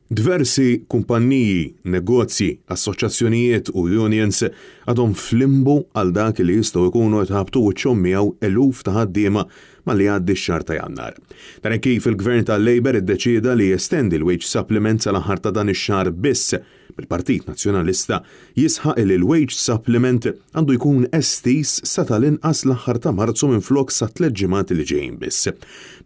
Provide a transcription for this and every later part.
Diversi kumpanniji, negozji, assoċjazzjonijiet u unions għadhom f'limbu għal dak li jistgħu jkunu qed iħabbtu wiċċhom miegħu eluf ta' ħaddiema malli jgħaddi x-xahar ta' Jannar. Dan hekk kif il-Gvern tal-Labour iddeċieda li jestendi l-wage supplement sal-aħħar ta' dan ix-xahar biss bil-Partit Nazzjonalista jisħaq li l-wage supplement għandu jkun estiż sa tal-inqas l-aħħar ta' Marzu minflok sat-tliet ġimgħat li ġejjin biss.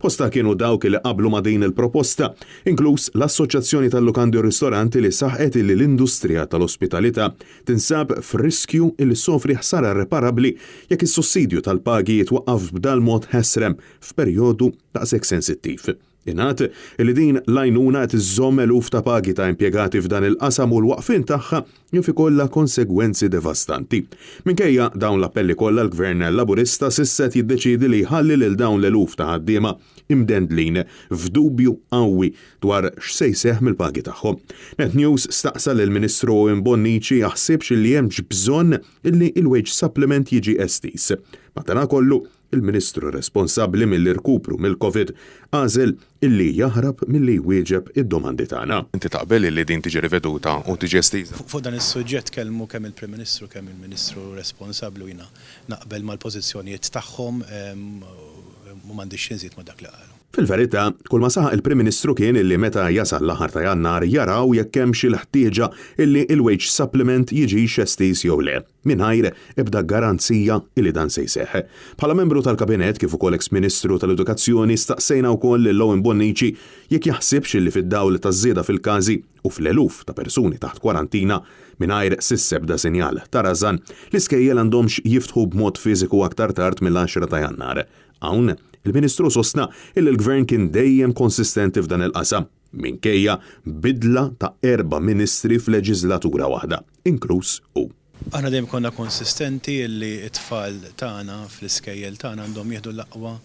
Bosta kienu dawk li qablu ma' din il-proposta, inkluż l-Assoċjazzjoni tal-Lukandi u Ristoranti li saħqet li l-industrija tal-ospitalità tinsab f'riskju li ssofri ħsara irreparabbli jekk is-sussidju tal-pagi jitwaqqaf b'dal-mod ħesrem f'perjodu daqshekk sensittiv. Ingħad li din l-għajnuna qed iżżomm eluf ta' pagi ta' impjegati f'dan il-qasam u l-waqfien tagħha jaf ikollha konsegwenzi devastanti. Minkejja dawn l-appelli kollha l-Gvern Laburista s'issa qed jiddeċiedi li jħalli lil dawn l-eluf ta' ħaddiema imdendlin f'dubju qawwi dwar x'se jseħħ mill-pagi tagħhom. Net News staqsa lill-Ministru Owen Bonnici jaħsibx li hemmx bżonn illi l-wage supplement jiġi estiż. Madanakollu, Il-Ministru responsabbli mill-irkupru mill-Covid għażel illi jaħrab milli jwieġeb id-domandi tagħna. Inti taqbel illi din tiġi riveduta u tiġi estiża? Fuq dan is-suġġett tkellmu kemm il-Prim Ministru kemm il-Ministru responsabbli u jiena naqbel mal-pożizzjonijiet tagħhom u m'għandix xi nżid ma' dak li qalu. Fil-verità, kulma saħaq il-Prim Ministru kien illi meta jasal l-aħħar ta' Jannar jaraw jekk hemmx il-ħtieġa illi l-wage supplement jiġix estiż jew le. mingħajr ebda garanzija li dan se jseħħ. Bħala membru tal-Kabinett kif ukoll eks Ministru tal-Edukazzjoni staqsejna wkoll lil Owen Bonnici jekk jaħsibx li fid-dawl taż-żieda fil-każi u fl-eluf ta' persuni taħt kwarantina mingħajr s'issa ebda sinjal ta' rażan, l-iskejjel għandhomx jiftħu b'mod fiżiku aktar tard mill-għaxra ta' Jannar. Hawn, il-Ministru sostna li l-Gvern kien dejjem konsistenti f'dan il-qasam. minkejja bidla ta' erba' ministri f'leġiżlatura waħda, inkluż hu. Aħna dejjem konna konsistenti illi t-tfal tagħna fl-iskejjel tagħna għandhom jieħdu l-aqwa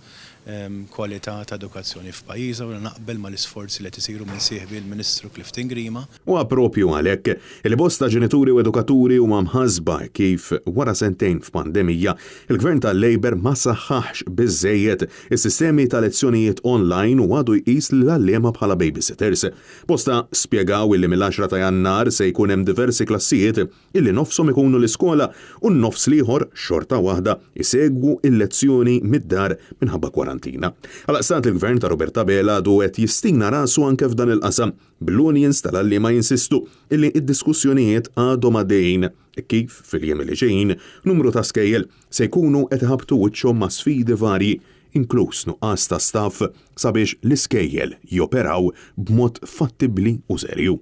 kwalità ta' edukazzjoni f'pajjiżna u jiena naqbel mal-isforzi li qed isiru minn sieħbi l-Ministru Clifton Grima. Huwa proprju għalhekk li bosta ġenituri u edukaturi huma mħassba kif wara sentejn f'pandemija, il-Gvern tal-Labour ma saħħaħx biżżejjed Is-sistemi ta' lezzjonijiet online u għadu jqis lill-għalliema bħala babysitters. Bosta spjegaw illi mill-għaxra ta' Jannar se jkun hemm diversi klassijiet illi nofshom ikunu l-iskola u n-nofs l-ieħor xorta waħda jsegwu l-lezzjoni mid-dar minħabba kwarantina. Għalaqstant il-Gvern ta' Robert Abela għadu qed jistina rasu anke f'dan il-qasam, bl-unions tal-għalliema jinsistu illi d-diskussjonijiet għadhom għaddejjin hekk kif fil-jiem li ġejjin numru ta' skejjel se jkunu qed iħabbtu wiċċhom ma' sfidi varji, inkluż nuqqas ta' staff sabiex l-iskejjel joperaw b'mod fattibbli u serju.